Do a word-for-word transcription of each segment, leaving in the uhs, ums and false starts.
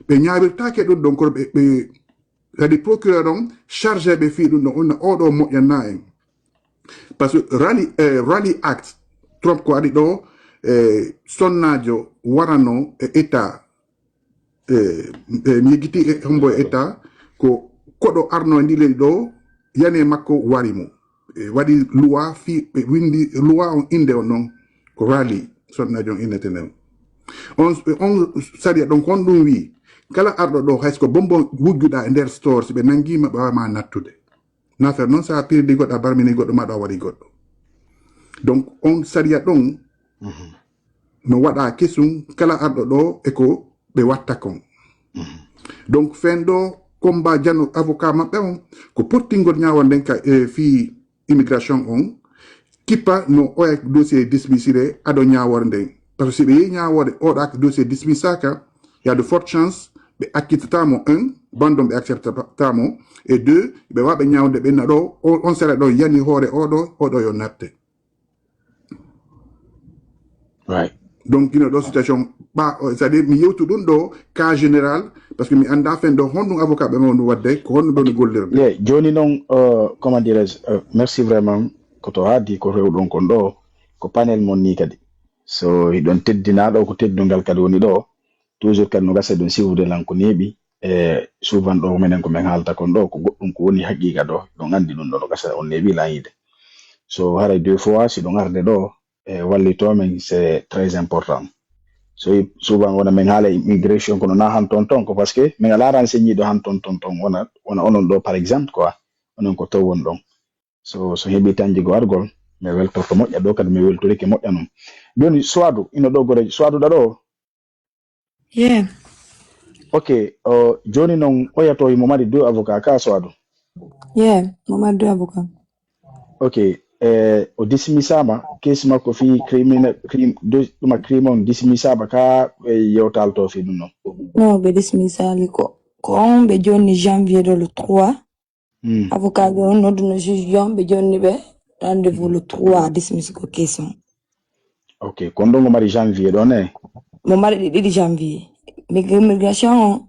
ɓe ñaawirtaake ɗum ɗon, kono ɓe, ɓe kadi procureur on chargé ɓe fii ɗum ɗon, on oɗo moƴƴanna en. Par ce que Rally, eh, Rally Act, Trump ko ari ɗo, eh, sonnaajo warano e état, eh, eh, mi yejjiti e hombo e état, ko koɗo arno e ndi leydi ɗo, yani e makko wari mo. E waɗi loi fi, ɓe windi loi on, inde on noon ko Rally, sonnaajo on innetenen. On, on sariya ɗon ko on ɗum wi, kala arɗo ɗo, hay so ko bonbon wujjuɗa e nder store, si ɓe nangi ma, ɓe wawa ma nattude. Nafere noon, sa pirdi goɗɗo, a barmini goɗɗo, ma ɗo a waɗi goɗɗo. Donc, on sariya ɗon no waɗa kesum, kala arɗo ɗo e ko ɓe watta kon. Donc, fen ɗo, combat jano avocat maɓɓe on, ko pottingol ñaawol nden ka, e fii immigration on, kippa no oya dossier dismissire ado ñaawore nden. Par ce que si ɓe yehi ñaawore, oɗa dossier dismissaka, il y a de fortes chances ɓe acceptata mo, un, bandon ɓe acceptata mo, et deux, ɓe waɓe ñaawde ɓe naɗo, o-, on sera ɗo yani hoore oɗo, oɗo yo natte. Right. Donc, ino ɗo situation, ɓa, c'est-à-dire, mi yewtu ɗum ɗo, cas général, parce que mi annda fen ɗo, honɗum avocat ɓe mawnu wadde, ko honɗum ɓe woni gollirde. Ye, joni noon, euh, comment dirais-je, euh, merci vraiment, ko to haadi, ko rewɗon kon ɗo, ko panel mon ni kadi. So hiɗon teddina ɗo, ko teddungal kadi woni ɗo, toujours kadi no gasa ɗum siwude lan ko neeɓi, e souvent ɗo menen ko men haalta kon ɗo, ko goɗɗum ko woni haqiqa ɗo, ɗon andi ɗum ɗo no gasa on neeɓi lan yiide. So haray deux fois, si ɗon arde ɗo, e wallito men, c'est très important. So i-, souvent wona men haala immigration, kono na han ton ton, ko parce que men ala renseigné ɗo han ton ton ton, wona, wona onon ɗo par exemple quoi, onon ko tawon ɗon. So, so heɓi tanjigo argol, mi weltorto moƴƴa ɗo, kadi mi weltorike moƴƴa non. Joni Suwadu, ino ɗo gore, Suwadu ɗa ɗo? Yeah. Ok, o, joni non oya to himo mari deux avocat ka Suwadu? Yeah, mo mari deux avocat. Ok, eh, o dismissama, case makko fi criminel, crime, de, ɗuma crime on dismissama ka, eh, yewtal to fi ɗum non? Non, ɓe dismissali ko. Ko on ɓe jonni janvier ɗo le trois. Hmm. Avocat ɓe on nodduno juge on, ɓe jonni ɓe rendez-vous le trois dismiss ko case on. Ok, kon ɗon o mari janvier ɗo ne? Mo mari ɗi ɗiɗi janvier. Mig-, immigration on,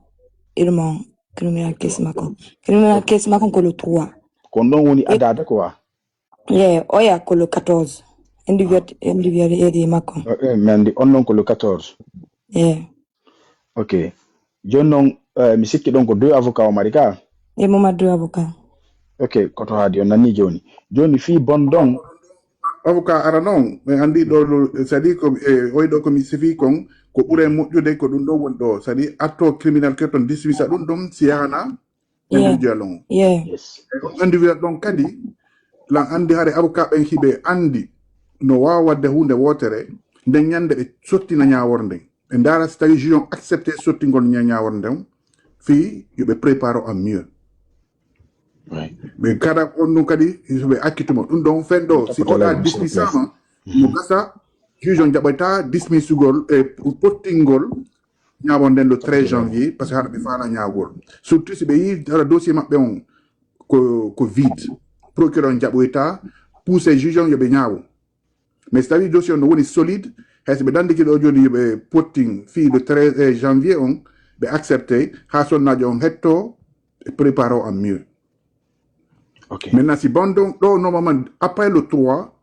il mo criminal case makko. Criminal case makko ko le trois. Kon ɗon woni adada quoi? Yeah, oya ko le quatorze. Individuel, individuel edi makko. Eh, eh, mais ndi on non ko le quatorze. Yeah. Ok. Joni non, eh, mi sikki ɗon ko deux avocat o mari ka? E mo mari deux avocat. Ok, ko to haadi on nani joni. Joni fi bon ɗon. Avocat ara non, mi andi ɗo, ɗo, c'est-à-dire ko, e, oy ɗo ko mi sifi kon, ko ɓure moƴƴude ko ɗum ɗo woni ɗo. C'est-à-dire atto criminal ke ton dismissa ɗum ɗum si yahana Yeah. individuel on. Yeah. Yes. E on individuel ɗon kadi, lan andi hare avocat ɓen hiɓe andi no wawa wadde hunde wotere, nden ñande ɓe sottina ñawore nden. Ɓe ndaara si tawi juge on accepté sottingol ña-, ñawore nden, fii yo ɓe prépare en mieux. Ouais. Ɓe kada on ɗum kadi, so ɓe accituma ɗum ɗon fen ɗo, si Toppatoo oɗa leydi, s'il vous plaît. dismissama, mo gasa, juge on jaɓata dismissugol e pottingol ñawore nden le treize janvier, parce que haɗa ɓe faala ñawgol. Surtout si ɓe yi hara dossier maɓɓe on ko, ko vide. Procureur on jaɓoyta, poussé juge on yo ɓe ñaawo. Mais si tawi dossier on no woni solide, hay so ɓe dandiki ɗo joni yo ɓe potting fii le treize janvier on, ɓe accepté, ha sonnaajo on hetto, ɓe prépare en mieux. Ok. Maintenant, si bandon ɗo, normalement, après le trois,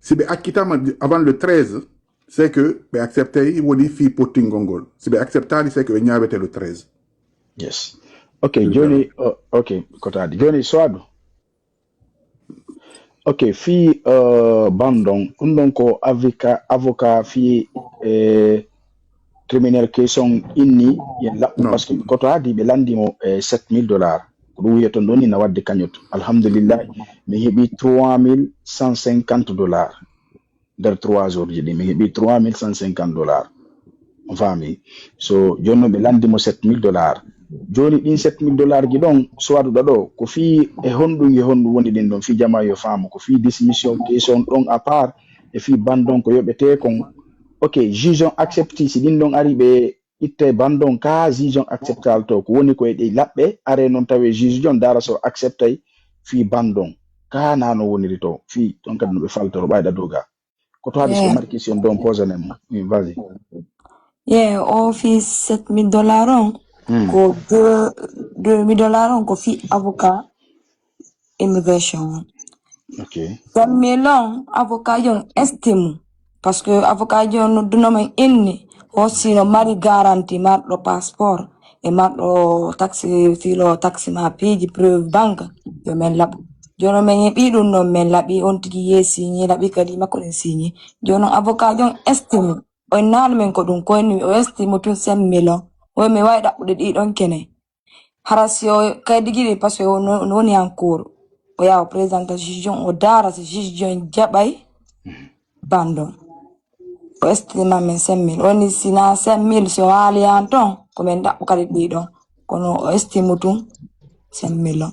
si ɓe accitama avant le treize, c'est que ɓe accepté woni fii pottingol ngol. Si ɓe acceptali, c'est que ɓe ñaawete le treize. Yes. Ok, joni, o-, ok, ko taadi. Joni, Soadu. Ok, fii, eh, bandon, ɗum ɗon ko avocat, avocat fii, eh, criminel case on inni, yen laɓɓu, Non. Parce que ko to haadi ɓe landi mo, eh, sept mille dollars. Ko ɗum wiyeton ɗon ina wadde cagnotte. Alhamdulillah, mi heɓi trois mille cent cinquante dollars. Nder trois jours ji ɗi, mi heɓi trois mille cent cinquante dollars. On faami? So, jooni noon ɓe landi mo sept mille dollars. Jooni ɗin sept mille dollars ji ɗon, Soadu ɗa ɗo, ko fii e honɗum, e honɗum woni ɗin ɗon, fii jama yo faamu, ko fii dismission, question ɗon à part, e fii bandon ko yoɓetee kon. Ok, juge on accepti, si ɗin ɗon ari ɓe itte bandon ka juge on acceptal to, ko woni ko e ɗi laɓɓe, are noon tawe juge on dara so acceptay fii bandon. Ka na no woniri to, fii ɗon kadi no ɓe faltoro ɓayɗa doga. Ko to haɗi so Yeah. mari question ɗon posanen mo. Oui, vas-y. Yeah, o fii sept mille dollars on. Hmm. Ko deux, deux mille dollars on ko fii avocat immigration on. Ok. Sept mille on, avocat jon estime. Parce que avocat jon no duno men inni, o sino mari garanti marɗo passeport e marɗo taxi, filo taxi ma piiji preuve banque, yo men laɓu. Jono men heɓi ɗum non, men laɓi on tigi ye signé, laɓi kadi makko ɗen signé. Jono avocat jon estime. O naal men ko ɗum, ko en o estime tun sept mille on. O mi wawi ɗaɓɓude ɗi ɗon kene. Hara si o kadi giɗi, parce que o no, no woni en cours. O yaha o présenta juge on, o daara si juge on jaɓay bandon. O estima men cinq mille. Woni si na cinq mille, si o haali an ton, ko men ɗaɓɓu kadi ɗi ɗon. Kono o estime tun cinq mille on.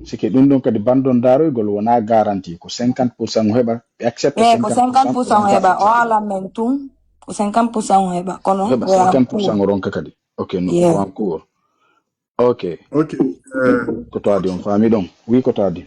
Sike ɗum ɗon kadi bandon daaroygol wona garanti, ko cinquante pour cent o heɓa, ɓe accepte Eh, ko cinquante pour cent o heɓa, o haala men tun, ko cinquante pour cent o heɓa. Kono heɓa o yaha cinquante pour cent cours. O ronka kadi. Ok, no Yeah. en cours. Ok. Ok. Euh, Ko to adi on faami ɗon. Oui, ko to adi.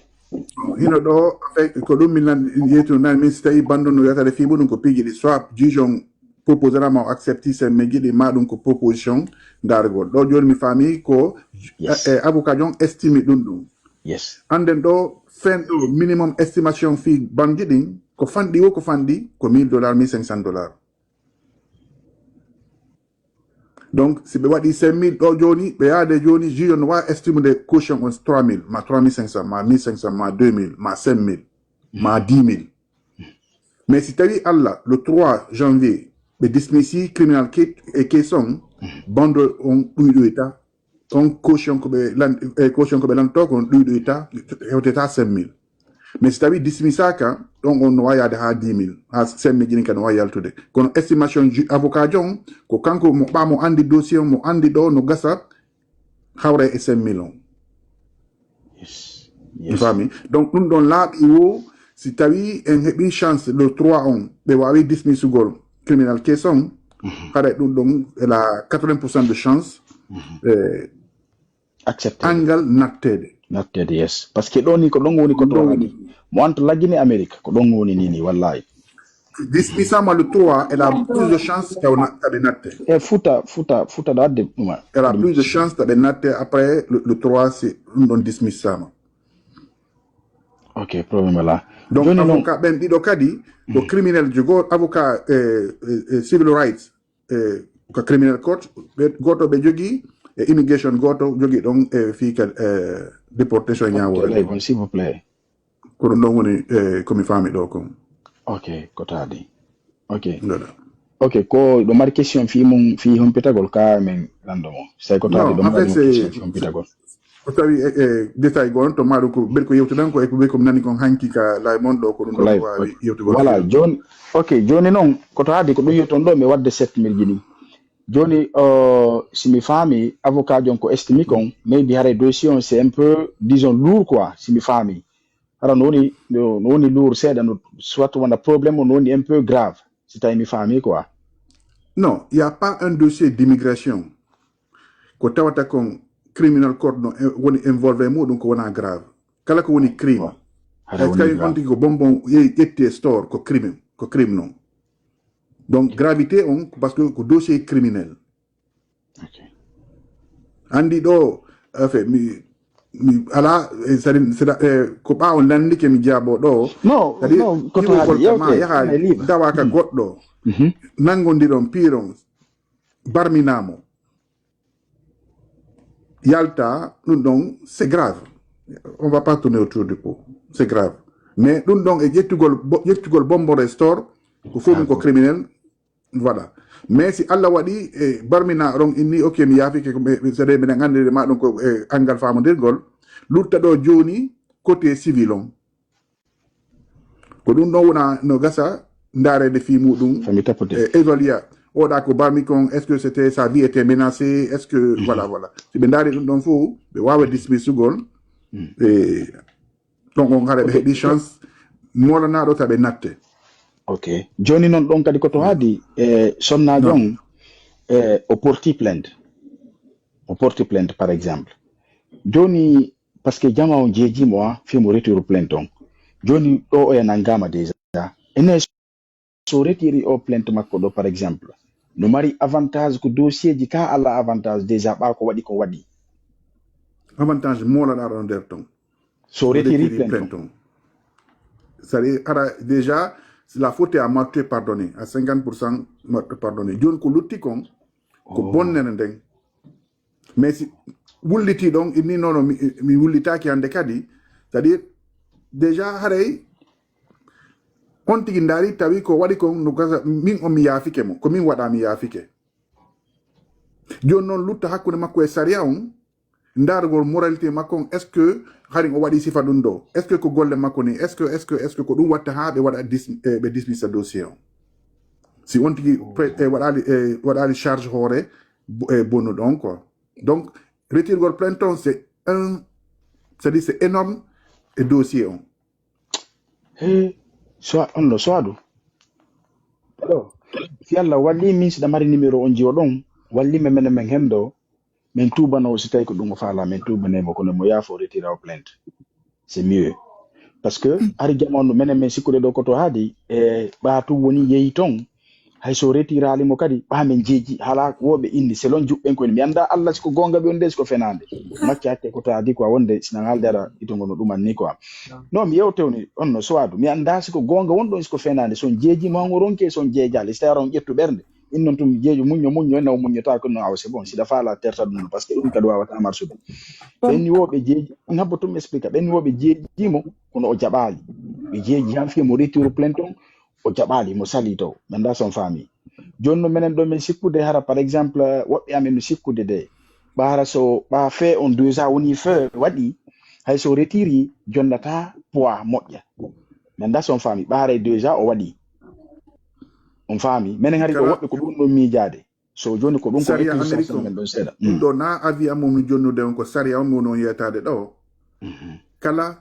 Hino ɗo, en fait, ko ɗum min nan yeytuno nani, min si tawi bandon no wiyatade fii muɗum ko piiji ɗi, soit juge on proposera ma o accepti sen min giɗi ma ɗum ko proposition dargol. Ɗo joni mi faami ko Yes. eh, avocat jon estimi ɗum ɗum. Yes. Anden ɗo fen ɗo minimum estimation fii banji ɗin ko fanɗi wo ko fanɗi ko mille dollars, mille cinq cents dollars. Donc si ɓe waɗi cinq mille ɗo joni, ɓe yaade joni juge on wawa estimude caution on trois mille ma trois mille cinq cents ma mille cinq cents ma deux mille ma cinq mille ma dix mille. Mais si tawi Allah le trois janvier ɓe dismissi criminal case, e case on, bando on ɗuyɗoyta, on caution ko ɓe lan e caution ko ɓe lanto ko on ɗuyɗoyta, hewteta cinq mille. Mais si tawi dismisaka ɗon, on no wawi yaade ha dix mille, ha cinq mille jini kadi no wawi yaltude. Kono estimation ju- avocat jon ko kanko mo ɓa mo andi dossier on, mo andi ɗo no gasa hawra e cinq mille on. Yes. Mi faami. Donc ɗum ɗon laaɓi wo si tawi en heɓi chance le trois on ɓe wawi dismissugol criminal case on, haɗa ɗum ɗon ela quatre-vingts pour cent de chance eh, Accepté. Angal nattede. Nattede, yes. Parce que ɗo ni ko ɗon woni ko to adi. Mo anto lagine Amérique ko ɗon woni ni ni wallahi. Dismissama le trois, elle a plus de chance taɓe natte. E futa futa futa ɗo adde ɗuma. Elle a plus de chance taɓe natte après le, le trois, c'est ɗum ɗon dismissama. Ok, problème là. Donc Joni non. Avocat ɓen ɗiɗo kadi ko criminel jogo, avocat eh, eh, eh, civil rights eh, ko criminal court, ɓe goto ɓe jogi e immigration, goto jogi ɗon e fii kal eh, deportation ñawore. Lay bon, s'il vous plaît. Ko ɗum ɗon woni eh, komi faami ɗo kon. Ok, ko taadi. Ok. Ndoɗa. Ok, ko ɗo mari question fii mum fii humpitagol ka men lando mo. Sai ko taadi Non, ɗo en mari fait, mo question c'est fii humpitagol. Ko tawi e e détail goo on to maɗum ko ɓeɗ ko yewtuɗen ko e ko ɓeɗ ko mi nani kon hanki ka lay mon ɗo ko ɗum ɗo Kolay. Waawi yewtugol Voilà, ɗum. Joni. Ok, joni non ko to adi ko ɗum yewton ɗo mi wadde sept mille jini. Joni uh, si mi faami avocat jon ko estimi kon maybe haray dossier on c'est un peu disons lourd quoi si mi faami. Hara no woni no no woni lourd seeɗa no soit wona problème o no woni un peu grave si tawi mi faami quoi. Non, il y a pas un dossier d'immigration ko tawata kon criminal court no eh, woni involvé muɗum ko wona grave. Kala ko woni crime. Hara Est-ce woni que on grave. Tigi ko bonbon ye- ƴetti e store ko crime, ko crime non. Donc gravité on ko parce que ko dossier criminel. Ok. Andi ɗo en fait mi mi ala eh, c'est-à-dire, c'est-à-dire, eh, ko ɓaawo landike mi jaabo ɗo. Non, C'est-à-dire, non, ko to iwogol haadi ka ma yewte yaha na libre. Dawa ka goɗɗo. Mhm. Nangondiron piiron barminamo. Yalta ɗum ɗon c'est grave. On va pas tourner autour du pot. C'est grave. Mais ɗum ɗon e ƴettugol bo- ƴettugol bombo restore ko fof ɗum ko criminel. Voilà. Mais si Allah waɗi e barmina ron inni ok mi yaafike ko ɓe- ɓe- c'est-à-dire mbiɗen anndiri ma ɗum ko e angal faamondirgol lutta ɗo jooni côté civil on. Ko ɗum ɗon wona no gasa ndaarede fii muɗum. Fami tappode. E évaluer oɗa ko barmi kon est-ce que c'était sa vie était menacée, est-ce que voilà voilà si ɓe ndaari ɗum ɗon fof ɓe waawa dismissugol. E donc on hara ɓe heɓi chance molanaɗo taɓe natte. Ok. Joni non ɗon kadi ko to haadi e sonnajo on e o porti plainte. O porti plainte par exemple. Joni parce que jama on jeejimo ha fimo retour plainte on. Joni ɗo oya nangama déjà. Ene so retiri o plainte makko ɗo par exemple. No mari avantage ko dossier ji ka ala avantage, déjà ɓa ko waɗi ko waɗi. Avantage molaɗa ɗon nder ton. So retiri plainte ton. C'est-à-dire, ara déjà, la faute est à moitié pardonnée, à cinquante pour cent pardonnée. Joni ko lutti kon ko bonnere nden. Mais si wulliti ɗon, inni nono mi, mi wullitaki hande kadi. C'est-à-dire, déjà haray on tigi ndaari tawi ko waɗi kon no gasa, min on mi yaafike mo, ko min waɗa mi yaafike. Joni noon lutta hakkunde makko e sariya on, ndaargol moralité makko on, est-ce que hari o waɗi sifa ɗum ɗo? Est-ce que ko golle makko ni? Est-ce que, est-ce que, est-ce que ko ɗum watta ha ɓe waɗa dis, eh, ɓe dismissa dossier on? Si on tigi pre, eh, waɗali, eh, waɗali charge hoore bo, eh, bonnuɗo on quoi. Donc, retirgol plainte on, c'est un, c'est-à-dire c'est énorme e dossier on. He, so, on ɗo, so aɗu. Ɗo, si Allah walli min, siɗa mari numéro on jiwo ɗon, walli men, menen men hen ɗo, min tuubano, si tawi ko ɗum o faala, min tuubanemo, kono mo yaafo retira o plainte. C'est mieux. Parce que, hari jamanu, menen men sikkude ɗo ko to haadi, e ɓa tu woni yehi ton, hay so retirali mo kadi, ɓa men jeeji, hala woɓe inni, selon juɓɓen ko en. Mi annda Allah siko goonga ɓe on de, siko fenaande. Macca hakke ko to haadi quoi, wonde sina haalde ara ito ngono ɗuman ni quoi. Non, mi yewtewni on no, so aɗu. Mi annda siko goonga won ɗon, siko fenaande. Son jeeji mo on ronke, son jeejali. Si tawi on ƴettu ɓernde. In non tum jeejo muñño, muñño, en o muññota ko no awa, c'est bon. Siɗa faala terta ɗum, parce que ɗum kadi wawata marsude. Ɓen ni woɓe jeeji, on habbo tum explique. Ɓen ni woɓe jeeji mo, kono o jaɓali. Ɓe jeeji han fiye mo retour plainte on, o jaɓali, mo sali to. Ɓe nda son faami. Joni no menen ɗo min sikkude hara, par exemple, woɓɓe amen no sikkude de. Ɓa hara so, ɓa fee on déjà woni fee waɗi, hay so retiri, jonnata poids moƴƴa. Ɓe nda son faami, ɓa haray déjà o waɗi. On faami? Menen hari ko woɓɓe ko ɗum ɗo miijaade. So joni ko ɗum ko sariya Amérique on. Ɗum ɗo na avis am on mi jonnude on ko sariya on mi woni on yeytaade ɗo. Kala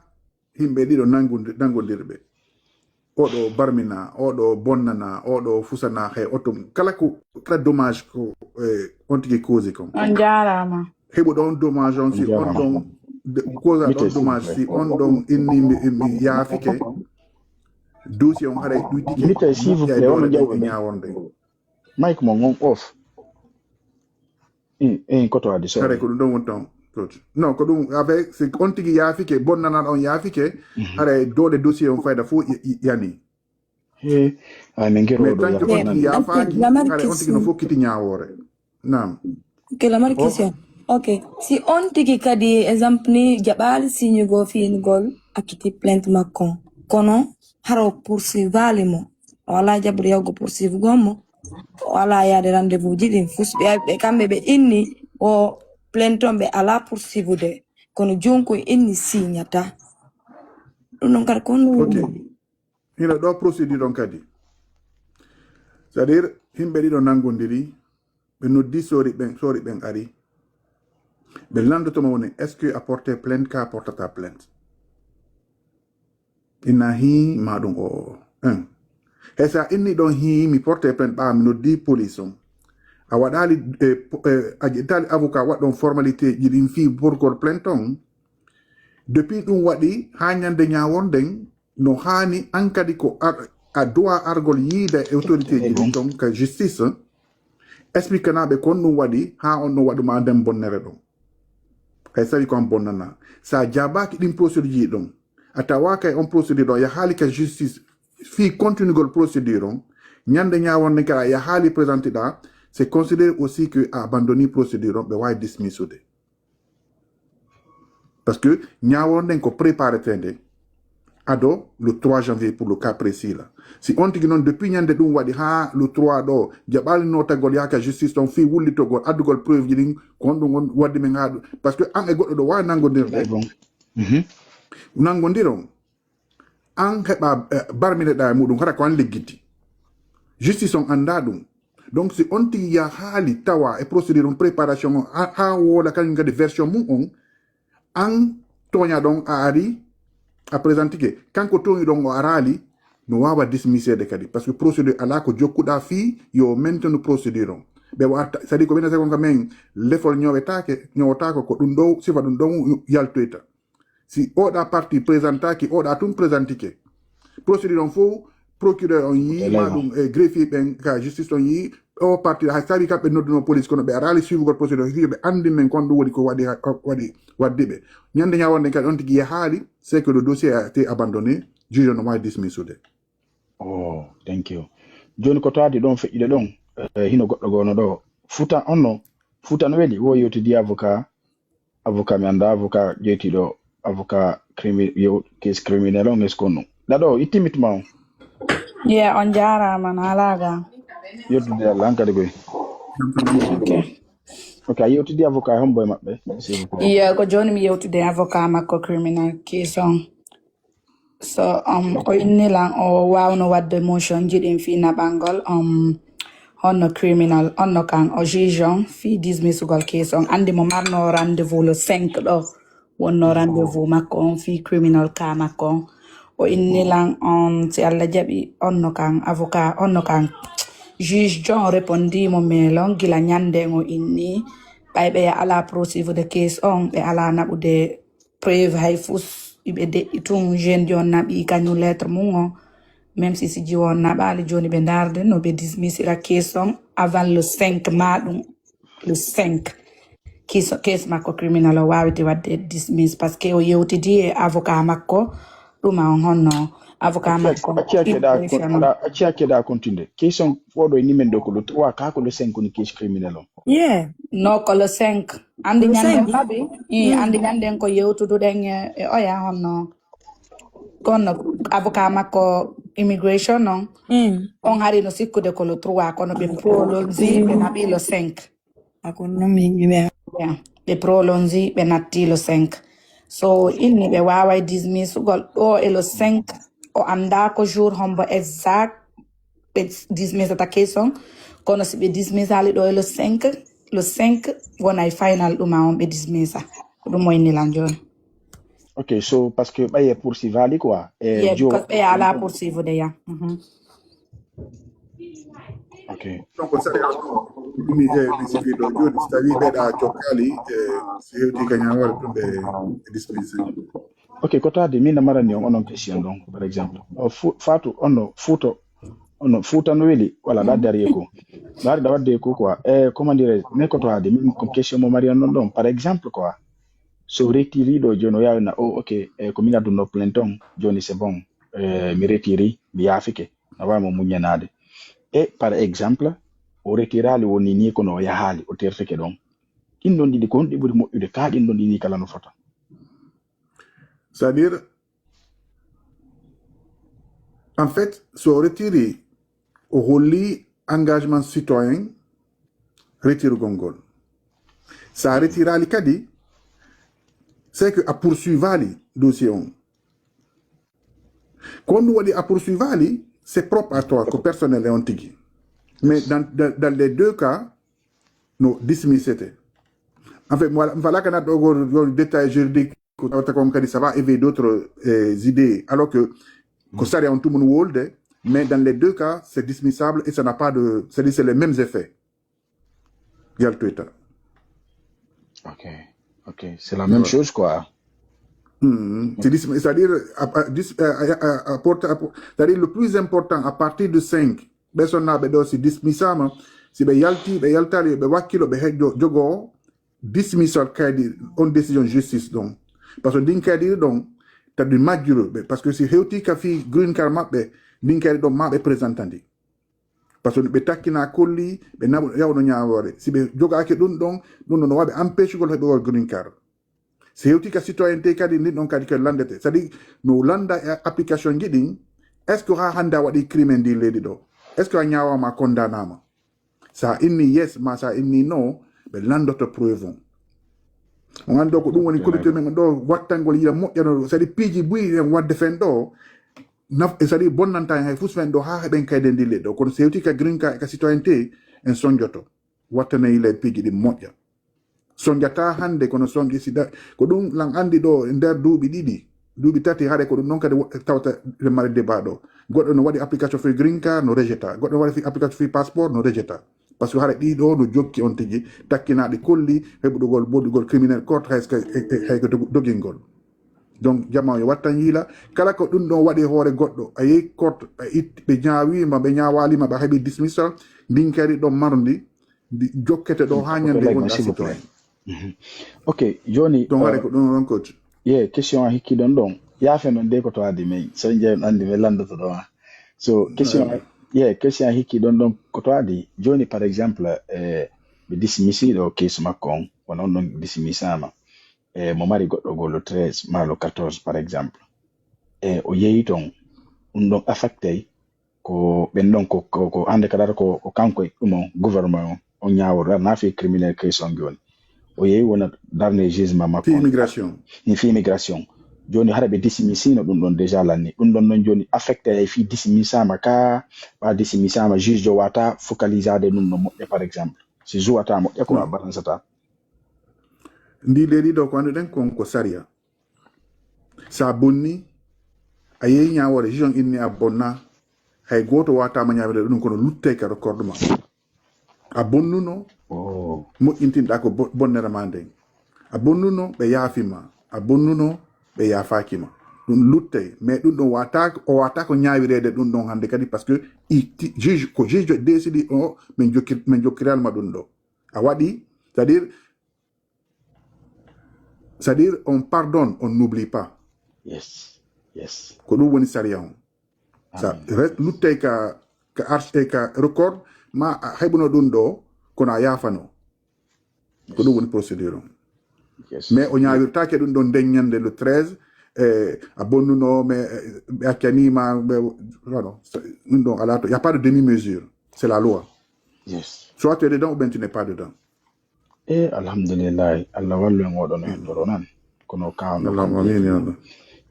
himɓe ɗiɗo nangude, nangondirɓe. Oɗo barmina, oɗo bonnana, oɗo fusana, hay oto kala ko, kala dommage ko, eh, on tigi cause kon. On jaaraama. Heɓuɗo on dommage on, si on ɗon, cause ɗon dommage, si on ɗon inni mi, mi yaafike, dossier on haray ɗuydike, moƴƴay doole ɗen e ñaaworde. Mike mo ngon off. In, in koto adi so. Haray ko ɗum ɗon woni ton. Non, ko ɗum avec, si on tigi yaafike, bonnanaɗo on yaafike, haray doole dossier on fayda fof yani. He, ay min gero mais ɗo tan ko on tigi yaafaaki, haray on tigi no fokkiti ñaawoore. Naam. Ok, la mari question. Ok, si on tigi kadi exemple ni jaɓaali signugol fiinugol akkiti plainte makko, kono haro poursuivali mo, o ala jaɓude yawgo poursuivugol mo, o ala yaade rendez-vous ji ɗin fus ɓe, ɓe kamɓe ɓe inni o plainte on ɓe ala poursuivude, kono jonkun inni signata. Ɗum ɗon kadi ko honɗum woni? Hino ɗo procédure on kadi. C'est-à-dire, himɓe ɗiɗo nangondiri, ɓe noddi sori ɓen, sori ɓen ari. Ɓe landoto mo woni, est-ce que a porte plainte, ka a portata plainte? Inna hi ma ɗum o, un. Hay sa inni ɗon hi mi porte plainte ɓa mi noddi police on. A waɗali, eh, po-, eh, a ƴettali avocat waɗɗon formalité ji ɗin fii porgol plainte on. Depuis ɗum waɗi ha ñande ñawonden, no haani an kadi ko ar, a doit argol yiida e autorité ji ɗin ton ka justice, expliquanaɓe kon ɗum waɗi ha on ɗon waɗuma nden bonnere ɗon. Hay sawi ko an bonnana. Sa jaabaki ɗin procédure ji ɗon, a tawaka e on procédure ɗon, yahaali ka justice fii continuegol procédure on, ñande ñawonden kala yahaali présenté ɗa, c'est considéré aussi que a abandonné procédure on, ɓe wawi dismissude. Parce que ñaawol nden ko préparé nde ado le trois janvier pour le cas précis là. Si on tigi noon depuis ñande ɗum waɗi ha le trois ɗo, jaɓali notagol yaaka justice ɗon fii wullitogol addugol preuve ji ɗin, ko on ɗum on waddi men ha ɗum. Parce que an e goɗɗo ɗo wawi nangodirde. Nangondiron. An heɓa, eh, barmineɗa e muɗum, hara ko an liggiti. Justice on annda ɗum. Donc, si on tigi yahaali tawa e procédure on préparation on, ha, ha woola kañum kadi version mum on, an toña ɗon a ari, a présentike. Kanko toñi ɗon o araali, no wawa dismissede kadi. Parce que procédure ala ko jokkuɗa fii yo maintenu procédure on. Ɓe watta, c'est-à-dire ko ɓenata kon ka men, lefol ñowetake, ñowotako ko ɗum ɗo, sifa ɗum ɗon yaltoyta. Si oɗa parti présentaki, oɗa tun présentike. Procédure on fof, procureur on yii, ma ɗum e greffier ɓen ka justice on yii, o parti, hay sabi kamɓe nodduno police, kono ɓe araali suivugol procédure, yo ɓe anndin men kon ɗum woni ko waɗi, waɗi, waɗdi ɓe. Ñande ñawande kadi on tigi yahaali, c'est que le dossier a été abandonné, juge no waawi dismissude. Oh, thank you. Joni ko taadi ɗon feƴƴude ɗon, eh, hino goɗɗo goono ɗo. Futa on no, Futa no weli, wo yewtidi avocat, avocat mi annda, avocat jeytiiɗo, avocat crimi-, yew-, case criminel on, est-ce que on ɗum. Ɗaɗo, ittimit ma on. Ye, on jaaraama, no alaa ga. Yettude Allah, an kadi koy. Ok. Ok, a yewtidi avocat hombo e maɓɓe, s'il vous plaît. Ye, ko jooni mi yewtude avocat makko criminal case on. So, um, o inni lan o waawno waɗde motion ji ɗin fii naɓangol, um, honno criminal, honno kan o juge on fii dismissugol case on. Anndi mo marno rendez-vous le cinq ɗo, wonno rendez-vous makko on fii criminal cas makko on. O inni lan on, si Allah jaɓi, honno kan avocat, honno kan juge John répondi mo mail on gila ñande o inni, ɓay ɓe alaa poursuivre case on, ɓe alaa naɓude preuve hay fus, iɓe deƴƴi tun, jeune on naɓi kañum lettre mum on, même si si jiwo on naɓaali, jooni ɓe ndaarde no ɓe dismissira case on avant le cinq ma ɗum, le cinq. Case, case makko criminal o waawete waɗde dismiss, parce que o yewtidi e avocat makko, ɗuma on honno avocat makko Acci acce ɗa, acci acce ɗa continde. Case on foɗo e nimen ɗo ko le trois, ka ko le cinq ni case criminel on. Yeah. No, ko le cinq. Anndi ñande naɓi, i, anndi ñanden ko yewtuduɗen e, e oya honno. Kono avocat makko immigration on, Mm. on hari no sikkude ko le trois, kono ɓe prolongi, ɓe naɓi le cinq. Ako non mi mi Yeah. Ɓe prolongi, ɓe natti le cinq. So inni ɓe waaway dismissugol ɗo e le cinq. O annda ko jour hombo exact ɓe dismissata case on. Kono si ɓe dismissali ɗo e le cinq, le cinq wonay final ɗuma on ɓe dismissa. Ko ɗum o inni lan jooni. Ok, so parce que ɓaye poursuivali quoi. E Yeah, jo- because ɓe alaa poursuivre ya. Mhm. Ok. Donc, ça, mi, eh, mi sifii ɗo jooni, si tawii ɓeɗa jokkali, eh, si hewti ka ñaawal ɗum ɓe dismissé. Ok, ko taadi min na marani on onon question ɗon, par exemple. O fu- Fatu, on no Fuuto, on no Fuuta no weli, wala la dari ko. Dari da wadde ko quoi. Eh, comment dirais, mais ko taadi min ko question mo mari on ɗon, par exemple quoi. So retiri ɗo jooni o yawina, oh, ok, eh, ko min adduno plainte on, jooni c'est bon. Eh, mi retiri, mi yaafike. Na waawi mo muññanaade. E par exemple, o retirali woni ni kono o yahaali, o tertike ɗon. Ɗin ɗon ɗiɗi ko honɗi ɓuri moƴƴude ka ɗin ɗon ɗiɗi kala no fota? C'est-à-dire, en fait, so o retiri, o holli engagement citoyen retirugol ngol. Sa retirali kadi, c'est que a poursuivali dossier on. Ko on ɗum waɗi a poursuivali, c'est propre à toi, ko personnel e on tigi. Mais dans, dans, dans les deux cas, no dismissete. En fait, voilà, voilà qu'on a le détail juridique, ko tawata kon kadi, ça va éveiller d'autres, euh, idées. Alors que, ko sariya on tumun wolde, mais dans les deux cas, c'est dismissable et ça n'a pas de, c'est-à-dire c'est les mêmes effets. Yaltoyta. Ok, ok, c'est la même chose quoi. Hmm. C'est dis- c'est-à-dire, à- à- dis- à- à- à- apporter- appor- c'est-à-dire le plus important, à partir de cinq, ɓe sonnaɓe ɗo si dismissama, si ɓe yalti, ɓe yaltali, ɓe wakkilo, ɓe hejjo jogo dismissal kadi, on décision justice ɗon. Parce que ndin kadi ɗon, tadi majjuroɓe, parce que si hewti ka fi green card maɓɓe, ndin kadi ɗon ma ɓe présentandi. Parce que ɓe takkina kolli, ɓe naɓu yawno ñaawore. Si ɓe jogaaki ɗum ɗon, ɗum ɗon no waɗa empêchugol heɓugol green card. Si hewti ka citoyenneté kadi, ndin ɗon kadi ko landete. C'est-à-dire, no landa e application ji ɗin, est-ce que ha hannde a waɗi crime e ndi leydi ɗo? Est-ce que a ñaawama, condamnama? Sa inni yes, ma sa inni no, ɓe landoto preuve on. On anndi ko ɗum woni comité men ɗo, wattangol yiya moƴƴano, c'est-à-dire piiji buy en wadde fen ɗo, naf, c'est-à-dire bonnanta en hay fus fen ɗo ha heɓen kayde ndi leydi ɗo. Kono si hewti ka green card, ka citoyenneté, en sonjoto. Wattana yila piiji ɗin moƴƴa. Sonjata hannde, kono sonji si da-, ko ɗum lan anndi ɗo e nder duuɓi ɗiɗi, duuɓi tati, haɗa ko ɗum noon kadi wo-, tawta ɓe mari débat ɗo. Goɗɗo no waɗi application fi green card, no rejeta. Goɗɗo no waɗi fi application fi passeport, no rejeta. Parce que haɗa ɗiɗo no jokki on tigi, takkinaɗi kolli heɓugol boɗugol criminel court, hay so, hay ko dog-, dogingol. Donc jama yo wattan yiila kala ko ɗum ɗon waɗi hoore goɗɗo, a yehi court, a itti, ɓe ñaawima, ɓe ñaawalima, ɓe heɓi dismissal, ndin kadi ɗon marndi ndi jokkete ɗo ha ñande woni a citoyen. Ok, joni donc haɗa ko ɗum ɗon coach. Ye question a hikki ɗon ɗon, yaafe noon de ko to adi men so jeeyi andi men landoto ɗo ha. So question ye question a hikki ɗon ɗon ko to adi. Joni par exemple, e ɓe dismisi ɗo case makko on, wona on ɗon dismisama, e mo mari goɗɗo goo le treize ma le quatorze par exemple, e o yeeyi toon, ɗum ɗon affectey ko ɓen ɗon ko ko hande kadara ko ko kanko e ɗum on gouvernement on on ñaawor na fi criminel case on joni. O yeeyi wona darnde jugement makko immigration. Ni fi immigration. Joni hara ɓe dismisino ɗum ɗon déjà lanni ɗum ɗon noon joni affecté ay fi dismisama ka ɓa dismisama juge jo wata focalisade ɗum no moƴƴa par exemple si juwata moƴƴa ko a baransata. Ndi leydi ɗo ko annduɗen kon ko sariya. Sa bonni a yeeyi ñaawore juge on inni a bonna, hay gooto watama ñaawirde ɗum kono luttey ka record ma. A bonnuno, moƴƴintinɗa ko bonnere ma nden. A bonnuno, ɓe yaafima. A bonnuno, ɓe yaafakima. Ɗum luttey mais ɗum ɗon wata o wata ko ñaawireede ɗum ɗon hannde kadi par ce que juge ko juge décidi o min jokki min jokkiranma ɗum ɗo. A waɗi c'est à dire c'est à dire on pardonne, on n'oublie pas. Yes. Yes. Ko ɗum woni sariya on. Sa luttey ka ka arche ka record ma heɓuno ɗum ɗo kono a yaafano. Ko ɗum woni procédure on. Mais o ñaawirtake ɗum ɗon nden ñande le treize, e a bonnuno mais ɓe accanima ɓe wano ɗum ɗon ala to y a pas de demi mesure. C'est la loi. Yes. Soit tu es dedans ou bien tu n'es pas dedans. E alhamdulillahi, Allah wallu en oɗon heddoro nan kono kawno.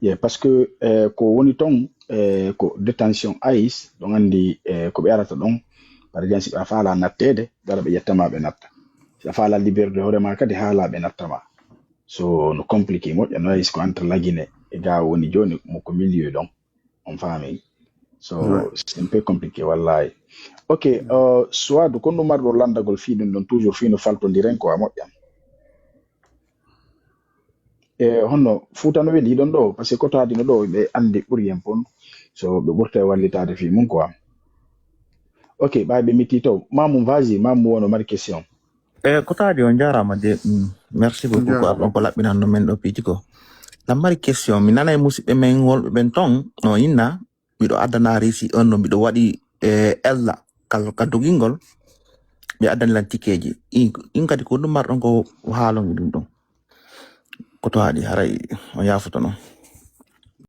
Ye par ce que e ko woni ton e ko détention ice ɗon andi e ko ɓe arata ɗon. Par exemple si ɓe a faala nattede gara ɓe ƴettama ɓe natta, si a faala liberté hoorema kadi haala ɓe nattama. So no compliqué moƴƴa no ice ko entre lagine e ga woni joni mo ko milieu ɗon. On faami. So c'est un peu compliqué wallahi. Ok. Suwadu ko ɗum marɗo landagol fii ɗum ɗon toujours fii no faltondiren ko a moƴƴan. E honno fuuta no weli ɗon ɗo par ce que ko taadino ɗo ɓe andi ɓuri en pon so ɓe ɓurta e wallitaade fii mum quoi. Ok ɓay ɓe mitti taw mamum vasi mamum wono mari question. E ko taadi on jarama de. Merci beaucoup ko arɗon ko laɓɓinanno men ɗo piiji ko. Ɗam mari question mi nanay musidɓe men wolɓe ɓen ton no inna miɗo addana réusi un no miɗo waɗi e ella kal ka dogingol. Ɓe addani lan tikeji in kadi ko ɗum marɗon ko haalon e ɗum ɗon. Ko to haɗi haray on yaafoto non.